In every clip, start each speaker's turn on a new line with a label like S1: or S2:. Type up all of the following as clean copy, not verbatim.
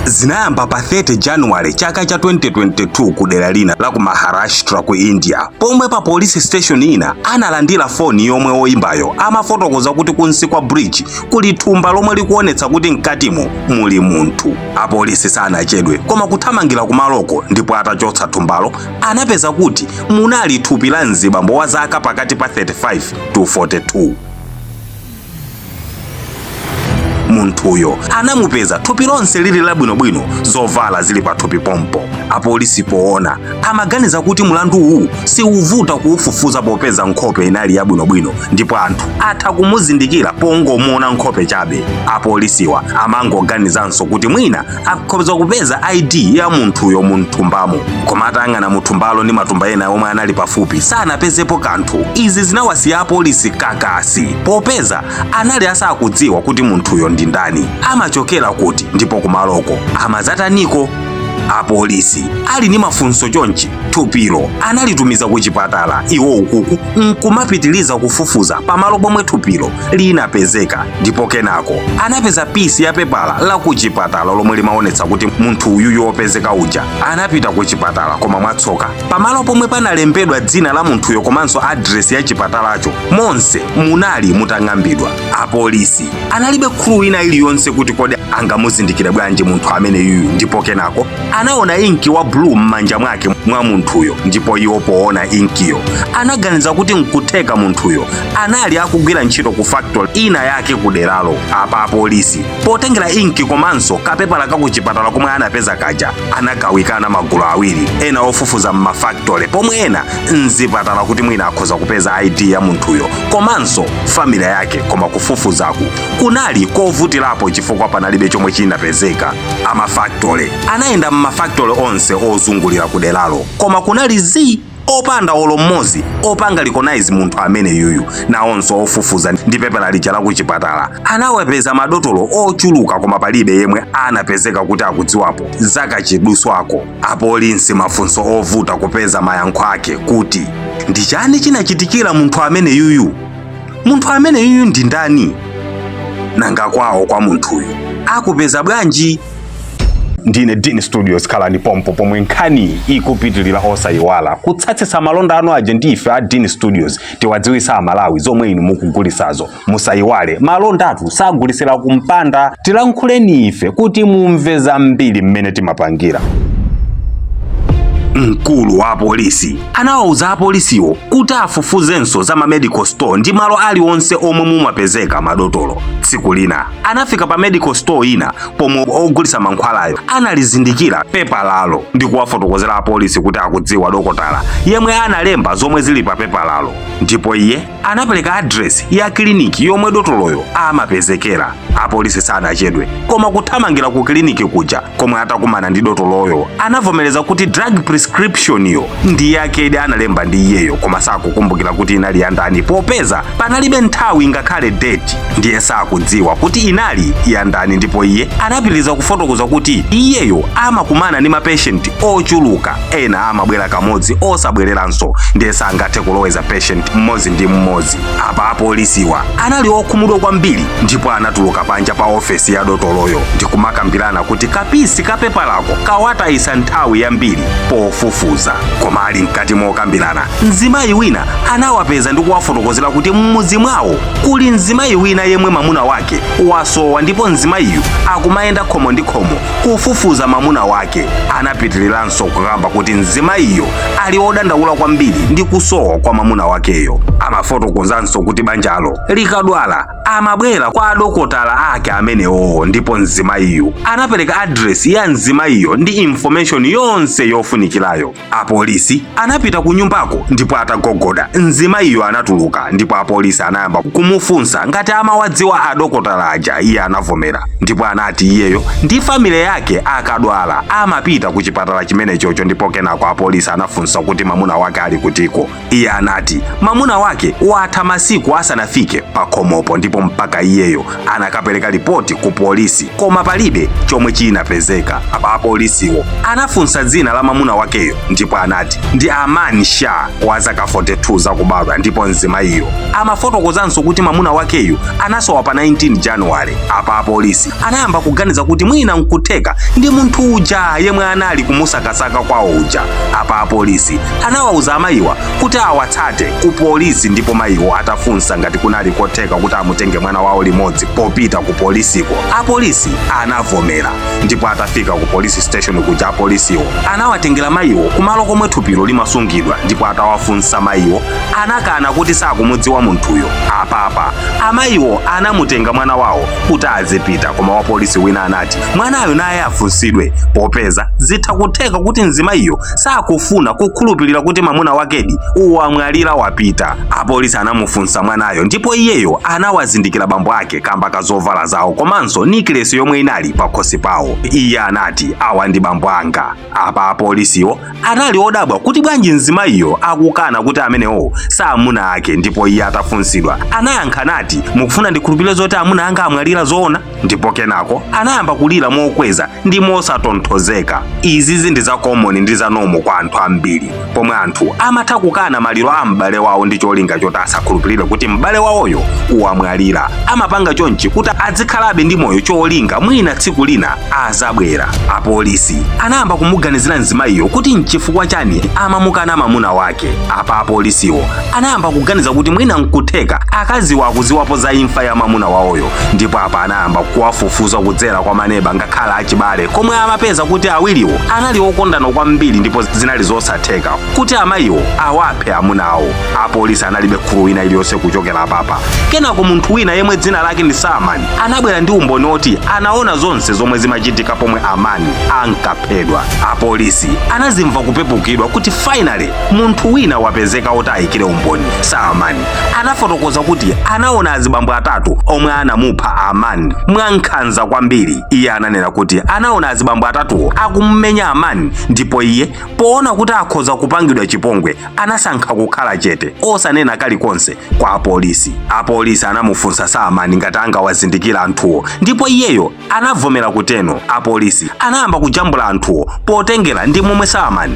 S1: Zinayamba pa 30 January chaka cha 2022 ku dera lina la ku Maharashtra ku India, pomwe pa police station ina analandira foni yomwe woyimbayo amafotokoza kuti kunsi kwa bridge kuli thumba lomwe likuonetsa kuti mkatimo muli munthu. Apolisi sanachedwe koma kuthamangira kumaloko, ndipo atachotsa thumbalo anapeza kuti munali thupi la mzibambo wa zaka pakati pa 35 to 42. Munthuyo anamupeza thupi lonse lili labwinobwino, zovala zili pathupi pompo. Apolisi poona amaganiza kuti mulandu uwu siuvuta kuufufuza, popeza nkhope inali yabwinobwino ndipo anthu atha kumuzindikira pongomuona nkhope chabe. Apolisiwa amangoganizanso kuti mwina akhoza kupeza ID ya munthuyo mu nthumbamo, koma atayang'ana mu thumbalo ndi matumba ena omwe anali pafupi sanapezepo kanthu. Izi zinawasiya apolisi kakasi, popeza anali asakudziwa kuti munthuyo ndi ndani, amachokera kuti, ndipo kumaloko amazataniko. Apolisi ali ndi mafunso chonchi, thupilo analitumiza ku chipatala, iwo ukuku nkumapitiliza kufufuza pamalo pomwe thupilo linapezeka, ndipo kenako anapeza piece ya pepala la ku chipatala lomwe limaonetsa kuti munthu uyuyu wopezeka uja anapita ku chipatala. Koma mwatsoka, pamalo pomwe panalembedwa dzina la munthuyo komanso address ya chipatalacho monse munali mutang'ambidwa. Apolisi analibe clue ina iliyonse kuti kodi angamuzindikire bwanji munthu amene yuyu. Ndipo kenako anaona inki wa blue m'manja mwake mwa munthuyo, ndipo iwo poona inkiyo anaganiza kuti nkutheka munthuyo anali akugwira ntchito ku factory ina yake kuderalo. Apa apolisi potengera inki komanso kapepala kakuchipatala komwe anapeza kaja, anagawikana magulu awiri, ena ofufuza m'mafactory pomwe ena mzipatala, kuti mwina akhoza kupeza ID ya munthuyo komanso family yake. Koma kufufuzaku kunali kovutirapo chifukwa panalibe chomwe chinapezeka. Amafactory anayenda m'mafactory onse ozungulira kuderalo, koma kunali zii, opanda olo mmodzi opanga recognize munthu amene yuyu. Nawonso ofufuza ndi pepala lija la kuchipatala anawapeza madotolo ochuluka, koma palibe yemwe anapezeka kuti akudziwapo zakachiduswako. Apolisi mafunso ovuta kupeza mayankho ake kuti ndi chani chinachitikira munthu amene yuyu, munthu amene yuyu ndi ndani, nanga kwawo kwa munthuyu akupeza bwanji? Ndine Dean Studios, khalani pompo pomwe nkhani ikupitilira. Osayiwala kutsatsitsa malonda anu aja ndi ife a Dean Studios, tiwadziwisa Amalawi zomwe inu mukugulisazo. Musayiwale, malondatu sagulisira kumpanda. Tilankhuleni ife kuti mumve zambiri mmene timapangira. Mkulu wa apolisi anawawuza apolisiwo kuti afufuzenso za ma medical store ndi malo aliwonse omwe mumapezeka madotolo. Tsiku lina anafika pa medical store ina pomwe ogulitsa mankhwalayo analizindikira pepalalo ndi kuwafotokozera apolisi kuti akudziwa dokotala yemwe analemba zomwe zili pa pepalalo, ndipo iye anapereka address ya kiliniki yomwe dotoloyo amapezekera. Apolisi sanachedwe koma kuthamangira ku kiliniki kuja, komwe atakumana ndi dotoloyo anavomereza kuti drug prescription yo ndi yakedi, analemba ndi iyeyo, koma sakukumbukira kuti inali ya ndani popeza panalibe nthawi ngakhale date, ndiye sakudziwa kuti inali ya ndani. Ndipo iye anapitiriza kufotokoza kuti iyeyo amakumana ndi mapatient ochuluka, ena amabwera kamodzi osabwereranso, ndiye sangathe kuloweza patient mmodzi ndi mmodzi. Apa apolisiwa anali okhumudwa kwambiri ndipo anatuluka panja pa ofesi ya dotoloyo ndi kumakambirana kuti kapiece kapepalako kawatayisa nthawi yambiri pofufuza. Koma ali mkati mokambirana, mzimayi wina anawapeza ndi kuwafotokozera kuti m'mudzi mwawo kuli mzimayi wina yemwe mwamuna wake wasowa, ndipo mzimayiyu akumayenda khomo ndi khomo kufufuza mwamuna wake. Anapitiriranso kukamba kuti mzimayiyo ali odandaula kwambiri ndi kusowa kwa mwamuna wakeyo. Amafotokozanso kuti banjalo likadwala amabwera kwa adokotala ake amenewo, ndipo mzimayiyu anapereka address ya mzimayiyo ndi information yonse yofunikirayo. Apolisi anapita ku nyumbako, ndipo atagogoda mzimayiyo anatuluka, ndipo apolisi anayamba kumufunsa ngati amawadziwa adokotala aja. Iye anavomera ndipo anati iyeyo ndi family yake akadwala amapita ku chipatala chimenechocho. Ndipo kenako apolisi anafunsa kuti mwamuna wake ali kutiko. Iye anati mwamuna wake watha masiku asanafike pa khomopo, ndipo mpaka iyeyo anakapereka ripoti ku polisi, koma palibe chomwe chinapezeka. Apa apolisiwo anafunsa dzina la mwamuna wake. wakeyo ndipo anati ndi Aman Shah wa zaka 42 zakubadwa. Ndipo mzimayiyo amafotokozanso kuti mwamuna wakeyo anasowa pa 19 January. Apa apolisi anayamba kuganiza kuti mwina nkutheka ndi munthu uja yemwe anali kumusakasaka kwawo uja. Apa apolisi anawauza amayiwa kuti awatsate ku polisi, ndipo mayiwo atafunsa ngati kunali kotheka kuti amutenge mwana wawo limodzi popita ku polisiko, apolisi anavomera. Ndipo atafika ku police station kuja, apolisiwo anawatengera mayiwo kumalo komwe thupilo limasungidwa, ndipo atawafunsa mayiwo anakana kuti sakumudziwa munthuyo. Apapa amayiwo anamutenga mwana wawo kuti azipita, koma wapolisi wina anati mwanayo naye afunsidwe popeza zitha kutheka kuti mzimayiyo sakufuna kukhulupirira kuti mwamuna wakedi wamwalira wapita. Apolisi anamufunsa mwanayo ndipo iyeyo anawazindikira bambo ake kamba ka zovala zawo komanso nikilesi yomwe inali pakhosi pawo. Iye anati, "Awa ndi bambo anga." Apa apolisiwo anali odabwa kuti bwanji mzimayiyo akukana kuti amenewo sa amuna ake, ndipo iye atafunsidwa anayankha nati, "Mukufuna ndikhulupirire zoti amuna anga amwalira zoona?" Ndipo kenako anayamba kulira mokweza ndi mosatonthozeka. Izizi ndi za common ndi za normal kwa anthu ambiri, pomwe anthu amatha kukana maliro a m'bale wawo ndi cholinga choti asakhulupirire kuti m'bale wawoyo wamwalira. Amapanga chonchi kuti azikhalabe ndi moyo, cholinga mwina tsiku lina azabwera. Apolisi anayamba kumuganizira mzimayiyo kuti nchifukwa chani amamukana mamuna wake. Apa apolisiwo anayamba kuganiza kuti mwina nkutheka akaziwa akuziwapo za imfa ya mamuna wawoyo, ndipo apa anayamba kuwafufuza kudzera kwa maneba ngakhale achibale, komwe amapeza kuti awiriwo anali okondana kwambiri ndipo zinali zosatheka kuti amayiwo awaphe amuna awo. Apolisi analibe clue ina iliyonse kuchokera apapa. Kenako munthu wina yemwe dzina lake ndi Salman anabwera ndi umboni oti anaona zonse zomwe zimachitika pomwe Amani ankaphedwa. Apolisi anazimva kupepukidwa kuti finally munthu wina wapezeka oti ayikire umboni. Salman anafotokoza kuti anaona azibambo atatu omwe anamupha Amani mwankhanza kwambiri. Iye ananena kuti anaona azibambo atatuwo akumumenya Amani, ndipo iye poona kuti akhoza kupangidwa chipongwe anasankha kukhala chete osanena kalikonse kwa apolisi. Apolisi anamufunsa Salman ngati angawazindikira anthuwo, ndipo iyeyo anavomera kuteno. Apolisi anayamba kujambula anthuwo potengera ndi momwe Salman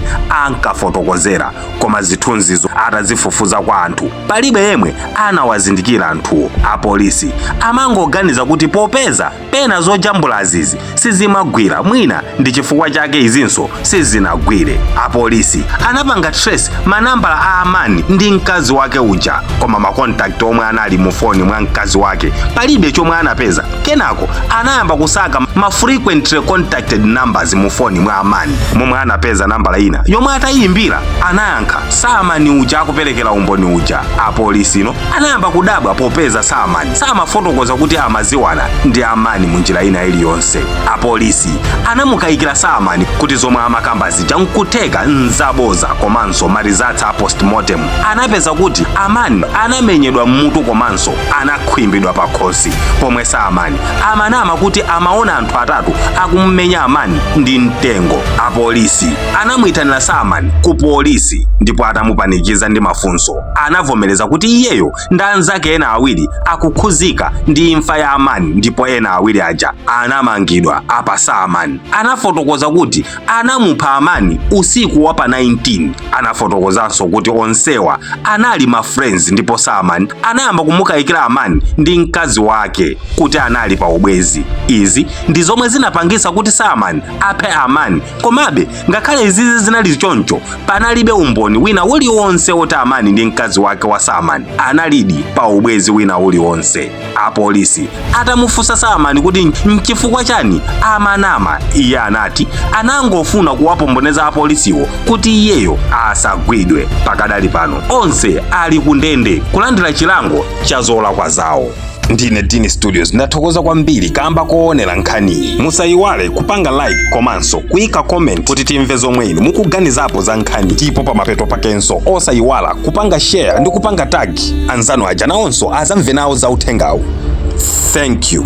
S1: ankafotokozera, koma zithunzizo atazifufuza kwa anthu, palibe yemwe anawazindikira anthuwo. Apolisi amangoganiza kuti popeza pena zojambulazizi sizimagwira, mwina ndi chifukwa chake izinso sizinagwire. Apolisi anapanga trace manambala a Amani ndi mkazi wake uja, koma ma contact omwe anali mu foni mwa mkazi wake palibe chomwe anapeza. Kenako anayamba kusaka ma frequently contacted numbers mu foni mwa Amani, momwe anapeza nambala ina yomwe atayimbira anayankha Samani uja akuperekera umboni uja. Apolisino anayamba kudabwa popeza Samani samafotokoza kuti amaziwana ndi Amani munjira ina iliyonse. Apolisi anamukayikira Samani kuti zomwe amakamba zija nkutheka nzaboza, komanso ma results a postmortem anapeza kuti Amani anamenyedwa mmutu komanso anakhwimbidwa pa khosi, pomwe Samani amanama kuti amaona anthu atatu akumumenya Amani ndi mtengo. Apolisi anamuyitanira Samani ku polisi, ndipo atamupanikiza ndi mafunso anavomereza kuti iyeyo ndi anzake ena awiri akukhuzika ndi imfa ya Amani, ndipo ena awiri aja anamangidwa. Apa Samani anafotokoza kuti anamupha Amani usiku wa pa 19. Anafotokozanso kuti onsewa anali ma friends, ndipo Samani anayamba kumukayikira Amani ndi mkazi wake kuti anali pa ubwezi. Izi ndi zomwe zinapangisa kuti Samani aphe Amani. Komabe ngakhale izizi zinali choncho, panalibe umboni wina uliwonse woti Amani ndi mkazi wake wa Samani analidi pa ubwezi wina uliwonse. Apolisi atamufunsa Samani kuti nchifukwa chani amanama, iye anati anangofuna kuwapomboneza apolisiwo kuti iyeyo asagwidwe. Pakadali pano onse ali ku ndende kulandira chilango cha zolakwa zawo. Ndine Dini Studios, ndathokoza kwambiri kamba koonera nkhaniyi. Musayiwale kupanga like komanso kuyika comment kuti timve zomwe inu mukuganizapo za nkhani, ndipo pamapeto pakenso osayiwala kupanga share ndi kupanga tag anzanu aja, nawonso azamve nawo za uthengawu. Thank you.